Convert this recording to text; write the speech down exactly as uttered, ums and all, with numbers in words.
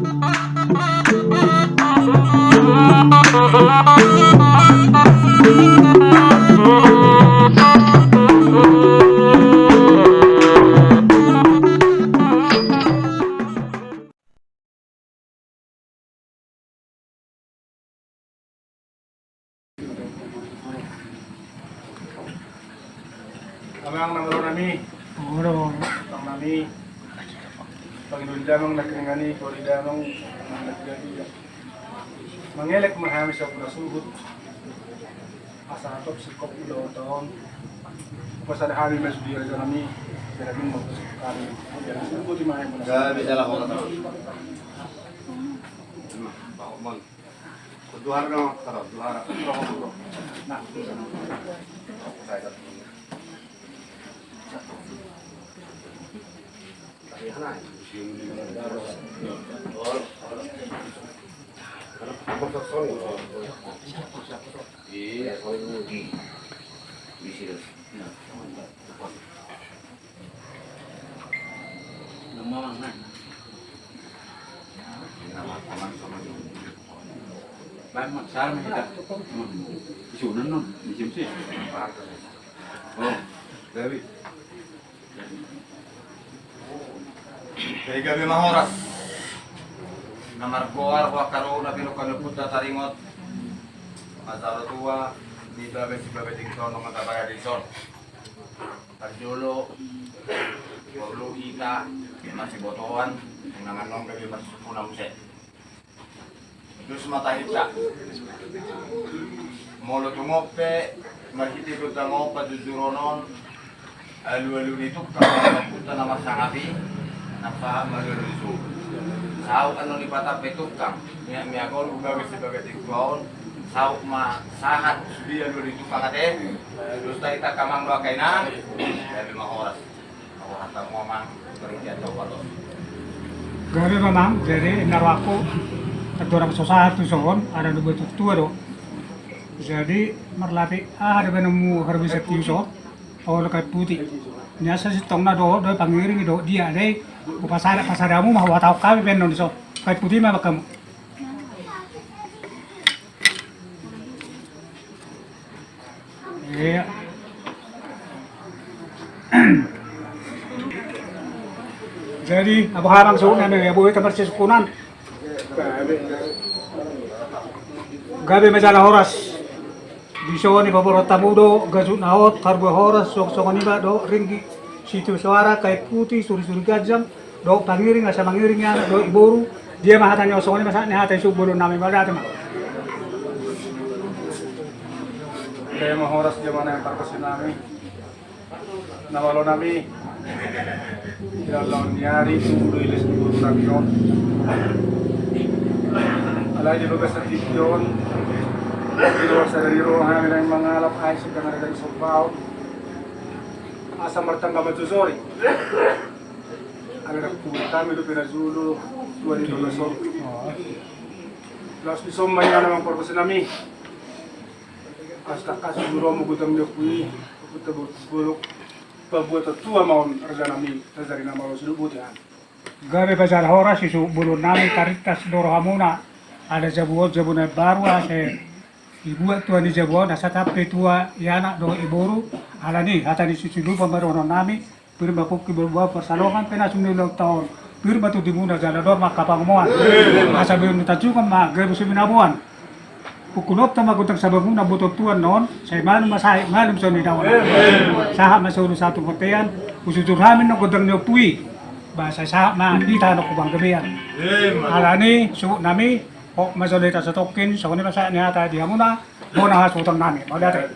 Amang na malo nami. Olo. Amang nami. Pangido ni damang na keringan i, pori damang na keringan i. Mangelek ma hami sampulu na suhut. Asa hatop singkop ulaonta on. Pasada hami ma sude raja nami. Jadi hami ma sude hami. Jadi suhut i ma hami. Jadi salah orang. Duhara do, duhara. Baen ma, sar ma hita. Isunan non, di simsi. Oh, gabe. Jadi gabe ma horas. Na margoar ho angka ro na pinungka ni ompunta taringot. Manjalo tua ni bagas si bagas dingkon nongan tabaga dison. Parjolo, porlu hita masibotoan, unang annon gabe marsipuna muse. Dos ma tahinta. Molo tung on pe, marhite gondang on pajujuron on, alualu ni tungkang, amangta na marsangap i, na sahat ma alualu ni suhut. Saut annon i patampe tungkang, miak-miak on, ubagas si bagas dingkon, saut ma sahat sude alualu ni tungkang ate, dos tahinta amang dohot angka inang, gabe ma horas. Gabe ma amang, jadi na rohangku, andorang so sahat tu son, ada na buat tua do. Jadi marlape aha do baenonmu harbisa tu son, olo kain putih. Ni asa sintongna do, do pangiring do, dia dei, hupasada, pasadamu ma huhatahon hami baenon di son, kain putih ma baen hamu. Iya. Jadi, aboha amang suhut nami, aboha hita marsisungkunan. Gabe ma jala horas. Dison i paborhat hamu do, gajut na hot, harbue horas, songon i ma do, ringgit, situ soara, kain putih, suri-suri ganjang, dohot pangiring, asa mangiring anak dohot iboru, dia ma hata ni on songon i ma sahat ni hata i suhut bolon nami, mauliate ma. Dia ma horas, dia ma na pargonsi nami. Na malo nami. Di laon ni ari tu do iles ni boru nami on. Alai di bagasan tingki on. Di roha sadari roha nami nai mangalap ai singkang ada dari sompaon. Asa martamba manjojori. Alai rap kulit kami dope na jolo tua di bagasan. Laos di son ma ia na amang pargonsi nami. Asa tangkas juru ma gondang ni ompu i. Pabuat tua ma on raja nami. Tajari na malo siduk buti an. Gabe ma jala horas i suhut bolon nami, tarintas do rohamuna. Ada jabu on jabu na baru asa dibuat tua ni jabu on asa tampe tua i anak dohot iboru. Alani hata ni sisilupa ma dohonon nami. Pir ma pungki boan parsalongan pe na sumuni ulaonta on. Pir ma tondimuna jala dor ma angka pangomoan. Asa binoan ni tanjungan ma gabe sumuni na boan. Pungkunonta ma gondang sabangunan botoon tuan na on. Sai malum ma sahit malum songon i daonan. Sahat ma solu satu bontean. Hujujur hami annon gondang ni ompu i. Ba sai sahat ma hita annon hupanggabean. Alani suhut nami. Hot ma jolo hita satongkin, songon i ma sahat ni hata di hamuna, bona hasuhuton nami, mauliate.